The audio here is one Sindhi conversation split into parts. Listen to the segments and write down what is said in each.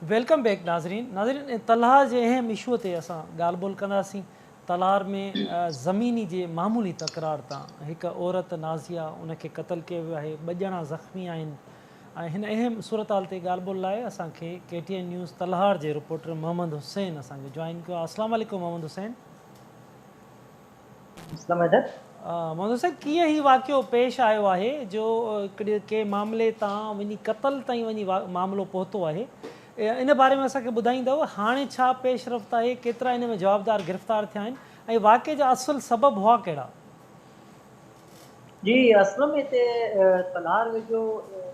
Welcome back ناظرين. ناظرين تلهار جي اهم اشو تي اسان ڳالهه ٻولهه ڪنداسين. تلهار ۾ زميني جي معمولي تڪرار تان هڪ عورت نازيه ان کي قتل ڪيو ويو آهي، ٻه ڄڻا زخمي آهن ۽ هن اهم صورتحال تي ڳالهه ٻولهه لاء اسان کي ڪي ٽي اين نيوز تلهار جي رپورٽر محمد حسين اسان کي جوائن ڪيو آهي. السلام عليڪم محمد حسين. اسلام حيدر. محمد حسين ڪيئن هي واقعو پيش آيو آهي جو ڪنهن معاملي تان وڃي قتل تائين وڃي معاملو پهتو آهي ان باري ۾ اسان کي ٻڌائيندؤ هاڻي ڇا پيش رفت آهي ڪيترا ان ۾ جوابدار گرفتار ٿيا آهن ۽ واقعي جا اصل سبب هئا ڪهڙا؟ جي اسلم هتي تلهار ويجهو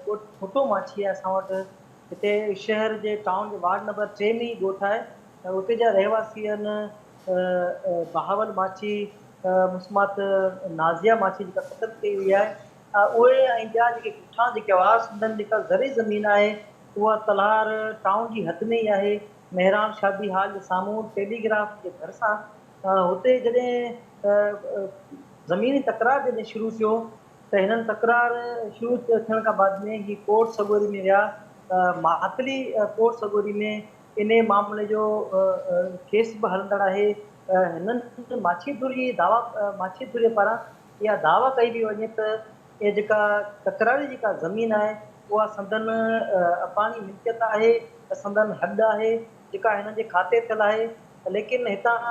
ڳوٺ ٺوٺو ماڇي آهي اسان وٽ هتي شهر جي ٽائون جي وارڊ نمبر 3 ۾ ئي ڳوٺ آهي اتي جا رهواسي آهن بهاول ماڇي، مسمات نازيه ماڇي جيڪا قتل ڪئي وئي آهي اهي ۽ ٻيا جيڪي ڳوٺاڻا جيڪي هئا سندن جيڪا زرعي زمين آهي اها تلهار ٽائون جي حد ۾ ئي آهي مهراڻ شادي هال جي سامهون ٽيليگراف جي ڀرسان هتي جڏهن زميني تڪرار جڏهن شروع ٿيو ته هنن تڪرار شروع ٿيڻ کان بعد ۾ هي ڪورٽ سڳوري ۾ ويا ماتلي ڪورٽ سڳوري ۾ انهي معاملي جو ڪيس به هلندڙ آهي. هنن ماڇي ڌر جي دعويٰ ماڇي ڌر پاران اها دعويٰ ڪئي پئي وڃي ته اها جيڪا تڪراري جيڪا زمين آهي اها سندن اباڻي ملڪيت آهي سندن حد آهي جيڪا هنن جي کاتي ٿيل آهي ليڪن هتان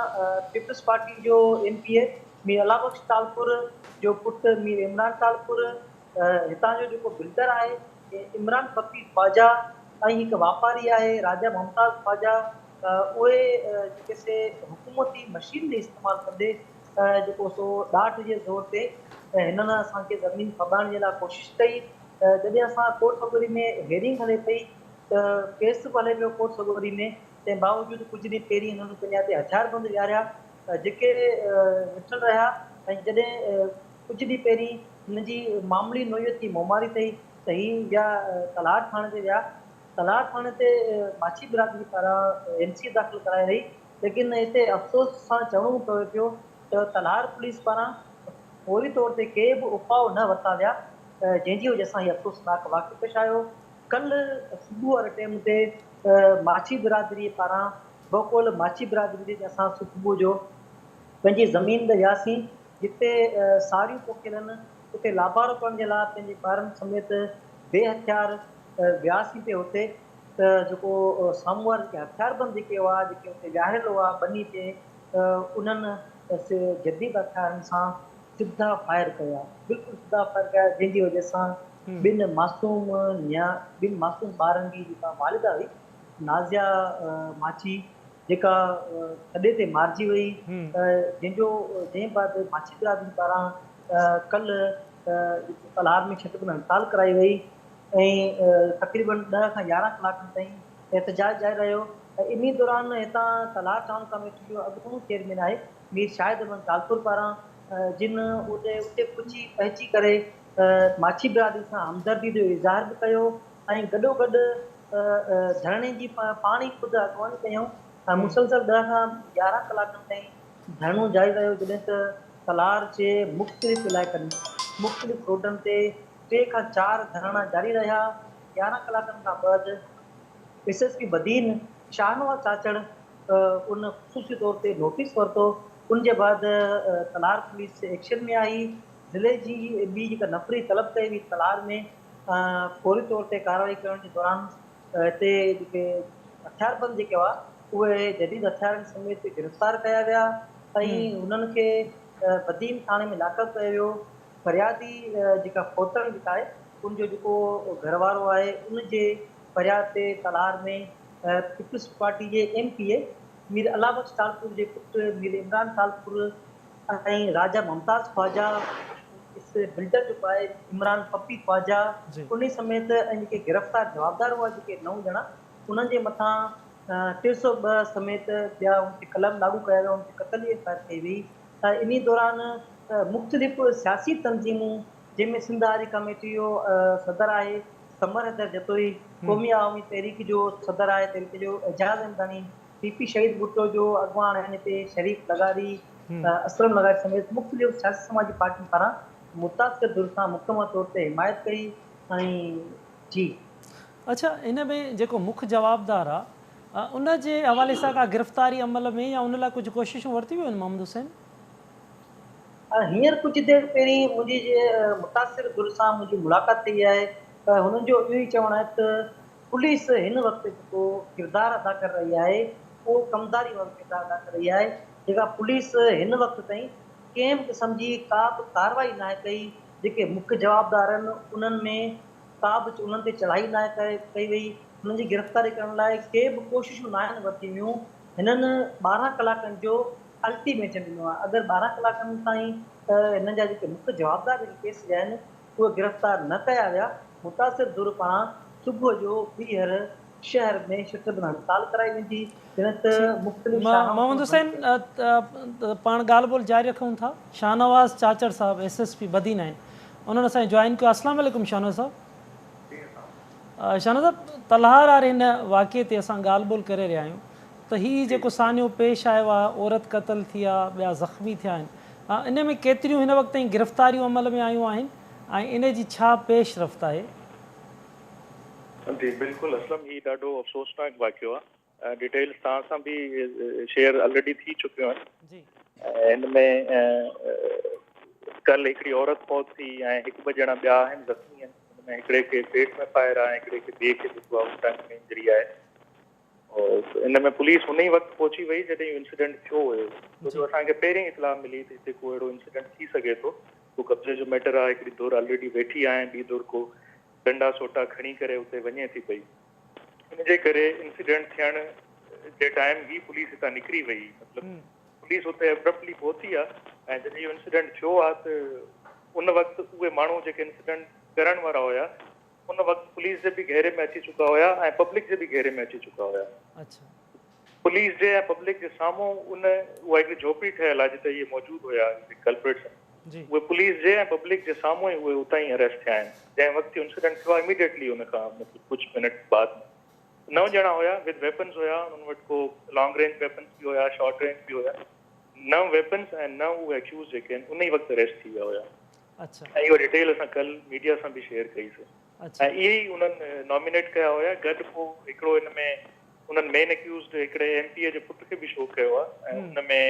پيپلز پارٽي جو M P A Mir Allah Bakhsh Talpur جو پٽ مير عمران ٽالپر هتان جو جيڪو بلڊر آهي عمران پپي خواجه ۽ هڪ واپاري آهي راجا ممتاز خواجه اهي جيڪي سي حڪومتي مشينري استعمال ڪندي جيڪو سو ڏاڍ جي زور تي هنن اسان کي زمين ڦٻائڻ جي لاء ڪوشش ڪئي جڏهن اسان ڪورٽ سڳوري ۾ هيئرنگ هلي پئي ته ڪيس به هلي پيو ڪورٽ سڳوري ۾ تنهن باوجود ڪجهه ڏينهن پهرين هنن پنهنجا تي هٿيار بند ويهاريا جيڪي ويٺل رهيا ۽ جڏهن ڪجهه ڏينهن پهرين هن جي معمولي نوعيت جي موماري ٿئي ته هي ويا تلهار ٿاڻي تي ويا. تلهار ٿاڻي تي ماڇي برادري پاران اين سي داخل ڪرائي وئي ليڪن هتي افسوس سان چوڻو پوي پيو ته تلهار پوليس پاران فوري طور تي ڪي به اپاء نه ورتا ويا جنهن جي وجه سان هي افسوسناڪ واقعو پيش آيو. ڪلهه صبح واري ٽيم تي ماڇي برادري پاران بقول ماڇي برادري جي اسان صبح جو پنهنجي زمين تي وياسين جتي ساريون پوکيل آهن، اتي لابارو ڪرڻ جي لاء پنهنجي ٻارن سميت بي هٿيار وياسين پئي اتي ته جيڪو سامهون وارا جيڪي هٿياربند جيڪي هئا جيڪي اتي ويهاريل هئا ٻني تي انهن جديد هٿيارن سان سڌا فائر ڪيا بلڪل سڌا فائر ڪيا جنهن جي وجه سان ٻن معصوم نيا ٻن معصوم ٻارن جي جيڪا والده هئي نازيا ماڇي جيڪا ٿڏي تي مارجي وئي جنهن جو جنهن بعد ماڇي برادري پاران ڪلهه تلهار ۾ ڇٽ هڙتال ڪرائي وئي ۽ تقريبن 10 کان 11 ڪلاڪن تائين احتجاج جاري رهيو انهي دوران هتان تلهار ٽائون ڪميٽي جو اڳوڻو چيئرمين آهي مير شاهد احمد ٽالپر پاران جن اتي اتي پهچي پهچي ڪري ماڇي برادري سان همدردي جو اظهار به ڪيو ۽ گڏوگڏ ڌرڻي جي پاڻ ئي خود اڳواڻي ڪيائون ۽ مسلسل 10 کان 11 ڪلاڪن تائين ڌرڻو جاري رهيو جڏهن ته تلهار جي مختلف علائقن ۾ مختلف روڊن تي 3 کان 4 ڌرڻا جاري رهيا 11 ڪلاڪن کان بعد S S P Badin Shahnawaz Chachar ان خصوصي طور تي نوٽيس ورتو ان جي بعد تلهار پوليس ايڪشن ۾ آئي ضلعي جي ٻي جيڪا نفري طلب ڪئي وئي تلهار ۾ فوري طور تي ڪارروائي ڪرڻ جي دوران هتي جيڪي هٿياربند جيڪي هئا اهي جديد هٿيارن سميت گرفتار ڪيا ويا ۽ انهن کي بدين ٿاڻي ۾ لاڪپ ڪيو ويو. فريادي جيڪا فوتڻ جيڪا آهي ان جو جيڪو گهر وارو آهي ان جي فرياد تي تلهار ۾ پيپلز پارٽي جي M P A Mir Allah Bakhsh Talpur جي پٽ مير عمران ٽالپور ۽ راجا ممتاز خواجه، اس بلڊر جيڪو آهي عمران پپي خواجه انهي سميت ۽ جيڪي گرفتار جوابدار هئا جيڪي 9 ڄڻا انهن جي مٿان 302 سميت ٻيا ان تي قلم لاڳو ڪيا ويا ان تي قتل جي ايف I R ڪئي وئي ۽ انهي دوران مختلف سياسي تنظيمون جنهن ۾ سنڌ هاري ڪميٽي جو صدر آهي ثمر حيدر جتوئي، قومي عوامي تحريڪ جو صدر آهي تحريڪ جو اعجاز احمداڻي، پي پي شهيد ڀٽو جو اڳواڻ اين پي شريف لغاري، اسلم لغاري سميت مختلف سياسي سماجي پارٽين پاران متاثر ڌر سان مڪمل طور تي حمايت ڪئي ۽ جي. اڇا ان ۾ جيڪو مک جوابدار آ ان جي حوالي سان ڪا گرفتاري عمل ۾ يا ان لاء ڪجهه ڪوششون ورتيون ويون آهن محمد حسين؟ هينئر ڪجهه دير پهرين منهنجي جي متاثر ڌر سان منهنجي ملاقات ٿي آهي ته هنن جو اهو ئي چوڻ آهي ته پوليس هن وقت جيڪو ڪردار ادا ڪري رهي آهي اهو ڪمداري وارو ڪردار ادا ڪري رهي آهي جيڪا پوليس هن وقت تائين ڪنهن به قسم جي ڪا به ڪارروائي ناهي ڪئي جيڪي مک جوابدار آهن انهن ۾ ڪا به انهن تي چڙهائي ناهي ڪئي وئي، انهن جي گرفتاري ڪرڻ لاء ڪي به ڪوششون ناهن ورتيون ويون، هنن 12 ڪلاڪن جو الٽيميٽم ڏنو آهي، اگر 12 ڪلاڪن تائين هنن جا جيڪي مک جوابدار جيڪي ڪيس جا آهن اهي گرفتار نه ڪيا ويا، متاثر ڌر پاران صبح جو ٻيهر شهر ۾ شٽربند هڙتال ڪرائي ويندي، جڏهن ته مختلف شاهراهن محمد کي حسين بند ڪيو. پاڻ ڳالهه ٻولهه جاري رکون ٿا، شاهنواز چاچڙ صاحب ايس ايس پي بدين آهن انهن اسان کي جوائن ڪيو السلام عليڪم شاهنواز صاحب. شاهنواز صاحب تلهار واري هن واقعي تي اسان ڳالهه ٻولهه ڪري رهيا آهيون ته هي جيڪو سانحو پيش آيو آهي عورت قتل ٿي آهي ٻيا زخمي ٿيا آهن ان ۾ ڪيتريون هن وقت تائين گرفتاريون عمل ۾ آيون آهن ۽ ان جي ڇا پيش رفت آهي؟ جي بلڪل اسلم هي ڏاڍو افسوسناڪ واقعو آهي ڊيٽيلز توهان سان به شيئر الريڊي ٿي چڪيون آهن ۽ هن ۾ ڪل هڪڙي عورت فوت ٿي ۽ هڪ ٻه ڄڻا ٻيا آهن زخمي آهن ان ۾ هڪڙي کي پيٽ ۾ فائر آهي هڪڙي کي ٻئي کي جيڪو آهي ٽنگ ۾ انجري آهي ان ۾ پوليس ان ئي وقت پهچي وئي جڏهن اهو انسيڊنٽ ٿيو هيو ڇو جو اسان کي پهرين اطلاع ملي ته هتي ڪو اهڙو انسيڊنٽ ٿي سگهي ٿو ڪو قبضي جو ميٽر آهي هڪڙي ڌر آلريڊي ويٺي آهي ۽ ٻي ڌر ڪو ڏنڊا سوٽا کڻي ڪري اتي وڃي ٿي پئي ان جي ڪري انسيڊنٽ ٿيڻ جي ٽائيم ئي پوليس هتان نڪري وئي مطلب پوليس اتي ابرپٽلي پهتي آ ۽ جڏهن اهو انسيڊنٽ ٿيو آ ته ان وقت اهي ماڻهو جيڪي انسيڊنٽ ڪرڻ وارا هيا ان وقت پوليس جي به گهيري ۾ اچي چڪا هيا ۽ پبلڪ جي به گهيري ۾ اچي چڪا هيا. پوليس جي ۽ پبلڪ جي سامهون ان اها هڪڙي جهوپڙي ٺهيل آهي جتي اهي موجود هيا جيڪي ڪلپريٽس آهن اهي پوليس جي ۽ پبلڪ جي سامهون ئي اهي اتان ئي اريسٽ ٿيا آهن جنهن وقت اهو انسيڊنٽ ٿيو آهي اميڊيٽلي ان کان مطلب ڪجهه منٽ بعد ۾ نو ڄڻا هيا وٿ ويپنز هيا انهن وٽ ڪو لانگ رينج ويپنز به هيا شارٽ رينج به هيا نو ويپنز ۽ نو اهي اڪيوز جيڪي آهن ان ئي وقت اريسٽ ٿي ويا هيا ۽ اها ڊيٽيل اسان ڪل ميڊيا سان به شيئر ڪئي سي ۽ اهي ئي انهن نامينيٽ ڪيا هيا گڏ پوء هڪڙو ان ۾ انهن مين اڪيوزڊ هڪڙي ايم پي اي جي پٽ کي به شو ڪيو آهي ۽ ان ۾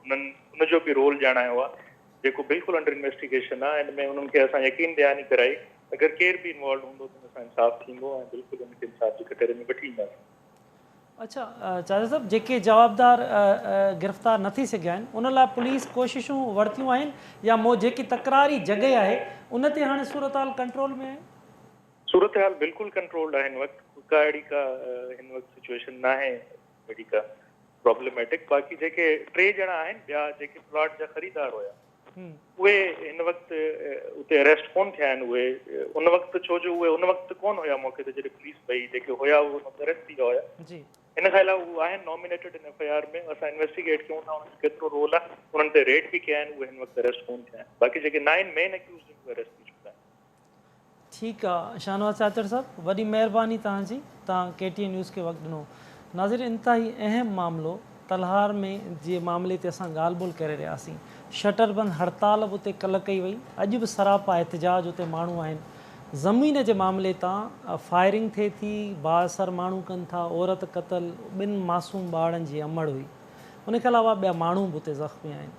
انهن ان جو به رول ڄاڻايو آهي جيڪو بلڪل انڊر انويسٽيگيشن آهي ان ۾ انهن کي اسان يقين دهاني ڪرائي اگر ڪير به انوالوڊ هوندو ته ان سان انصاف ٿيندو ۽ بلڪل ان کي انصاف جي ڪٽهري ۾ وٺي اينداسين. اڇا چاچا صاحب جيڪي جوابدار گرفتار نه ٿي سگهيا آهن ان لاء پوليس ڪوششون ورتيون آهن يا مو جيڪي تڪراري جڳهه آهي ان تي هاڻي صورتحال ڪنٽرول ۾ آهي؟ صورتحال بلڪل ڪنٽرولڊ آهي هن وقت ڪا اهڙي ڪا هن وقت سچوئيشن ناهي اهڙي ڪا پرابلميٽڪ باقي جيڪي ٽي ڄڻا آهن ٻيا جيڪي پلاٽ جا خريدار هيا اهي هن وقت اتي اريسٽ ڪون ٿيا آهن اهي ان وقت ڇو جو اهي ان وقت ڪون هيا موقعي تي جڏهن پوليس وئي جيڪي هيا اهي ان وقت اريسٽ ٿي ويا هيا ان کان علاوه اهي آهن nominated in F I R ۾ اسان انويسٽيگيٽ ڪيون ٿا انهن جو ڪيترو رول آهي انهن تي ريڊ به ڪيا آهن اهي هن وقت اريسٽ ڪون ٿيا آهن باقي جيڪي نائن مين اڪيوزڊ آهن اهي اريسٽ ٿي چڪا آهن. ٺيڪ آ شاهنواز چاچڙ صاحب وڏي مهرباني توهان جي توهان ڪي ٽي اين نيوز کي وقت ڏنو ناظرين انتهائي اهم معاملو تلهار ۾ جي معاملي تي اسان ڳالهه ٻولهه ڪري رهيا هئاسين شٽر بند هڙتال به اتي ڪلهه ڪئي وئي اڄ به سراپا احتجاج اتي ماڻهو آهن زمين جي معاملي تان فائرنگ ٿئي ٿي بااثر ماڻهو ڪن ٿا عورت قتل ٻن معصوم ٻارڙن جي امڙ هئي ان کان علاوه ٻيا ماڻهو به اتي زخمي آهن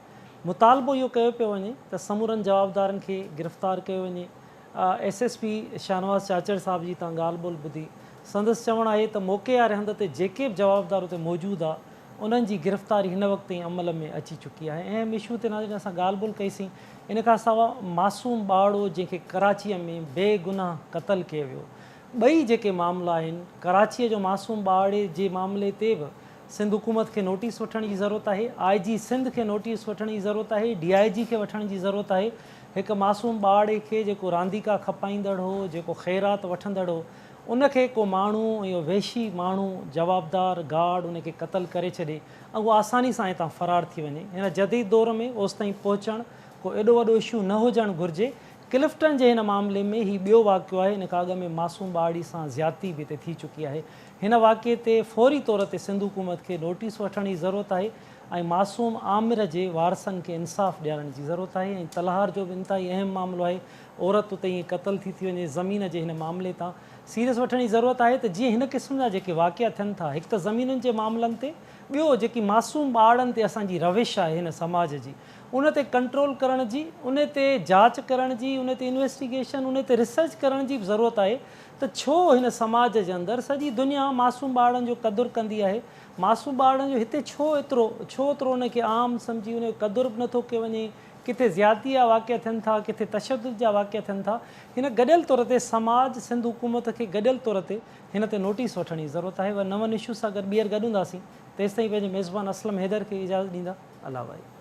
مطالبو اهو ڪيو پيو وڃي ته سمورن جوابدارن کي گرفتار ڪيو وڃي. S S P Shahnawaz Chachar صاحب جي تان ڳالهه ٻولهه ٻڌي سندس چوڻ آهي ته موقعي واري هنڌ تي جيڪي به جوابدار اتي موجود ها انهن جي گرفتاري هن وقت تائين عمل ۾ اچي چڪي آهي اهم اشو تي ناظرين اسان ڳالهه ٻولهه ڪئي سين ان کان سواء معصوم ٻارڙو جنهن کي ڪراچيء ۾ بي گناهه قتل ڪيو ويو ٻئي جيڪي معاملا آهن ڪراچيء جو معصوم ٻارڙي جي معاملي تي به سنڌ حڪومت کي نوٽيس وٺڻ جي ضرورت آهي، آء جي سنڌ کي نوٽيس وٺڻ جي ضرورت آهي، ڊي I جي کي وٺڻ جي ضرورت آهي، هڪ معصوم ٻارڙي کي جيڪو رانديڪا کپائيندڙ هو، جيڪو خيرات وٺندڙ هو، ان کي ڪو ماڻهو اهو وحشي ماڻهو جوابدار گارڊ ان کي قتل ڪري ڇڏي ۽ اهو آساني سان هتان فرار ٿي وڃي، هن جديد دور ۾ اوستائين پهچڻ ڪو ايڏو وڏو اشو نه هجڻ گهرجي، ڪلفٽن جي هن معاملي ۾ هي ٻيو واقعو آهي، ان کان اڳ ۾ معصوم ٻارڙي سان زيادتي به هتي ٿي چڪي آهي. هن واقعي تي فوري طور تي سنڌ حڪومت کي نوٽيس وٺڻ جي ضرورت آهي ۽ معصوم عامر جي وارثن کي انصاف ڏيارڻ جي ضرورت آهي ۽ تلهار جو به انتهائي اهم معاملو آهي عورت اتي ائين قتل ٿي ٿي وڃي زمين جي هن معاملي تان سيريس وٺڻ جي ضرورت آهي ته جيئن هن قسم جا جيڪي واقعا ٿين ٿا هڪ ته زمينن جي معاملن تي ٻيو جيڪي معصوم ٻارڙن تي اسان جي روش آهي هن سماج جي ان تي ڪنٽرول ڪرڻ جي ان تي جاچ ڪرڻ جي ان تي انويسٽيگيشن ان تي ريسرچ ڪرڻ جي به ضرورت آهي ته ڇو هن سماج جي اندر سڄي دنيا معصوم ٻارڙن جو قدر ڪندي آهي معصوم ٻارڙن جو هتي ڇو ايترو ڇو ايترو ان کي عام سمجهي ان جو قدر به نٿو ڪيو وڃي ڪٿي زيادتي جا واقعا ٿين ٿا، ڪٿي تشدد جا واقعا ٿين ٿا، هن گڏيل طور تي سماج، سنڌ حڪومت کي گڏيل طور تي هن تي نوٽيس وٺڻ جي ضرورت آهي. وري نون اشوز سان گڏ ٻيهر گڏ هونداسين، تيستائين پنهنجي ميزبان اسلم حيدر کي اجازت ڏيندا. الله واهي.